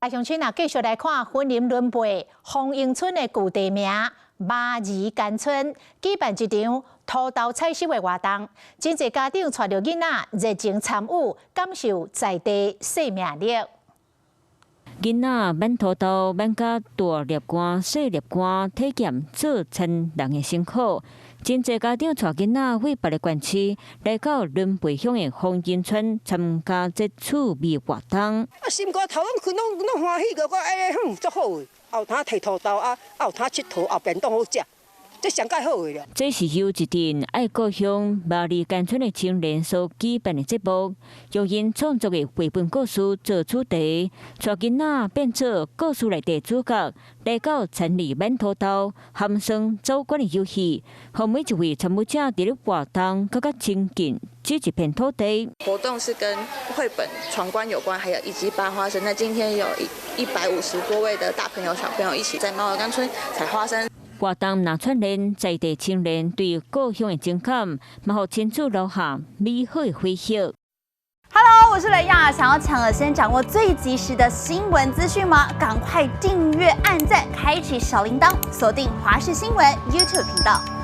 來鄉親啊，繼續來看雲林崙背豐榮村的舊地名馬兒干村舉辦一場土豆採收的活動，真濟家長帶著囡仔熱情參與，感受在地生命力。囡仔挽土豆，挽甲大粒乾、細粒乾，體驗做田人的辛苦。真濟家長帶囡仔對別个縣市來到崙背鄉的豐榮村參加這趣味活動。啊，心肝頭攏攏攏歡喜，閣哎哼，足好的，有通提土豆啊，有通𨑨迌，後便當好食。這上蓋好的了。這是由一陣愛故鄉馬里干村的青年所舉辦的節目，用𪜶創作的繪本故事做主題，帶囡仔變做故事內底主角，來到田裡挽土豆、含酸走關的遊戲，予每一位參與者佇咧活動，閣較親近這一片土地。活動是跟繪本闖關有關，還有以及拔花生。那今天有150多位的大朋友小朋友一起在貓兒干村採花生。活動若串聯在地青年對故鄉的情感，嘛予親子留下美好的回憶。 Hello，我是雷亞，想要搶先掌握最及時的新聞資訊嗎？趕快訂閱、按讚、開啟小鈴鐺，鎖定華視新聞 YouTube 頻道。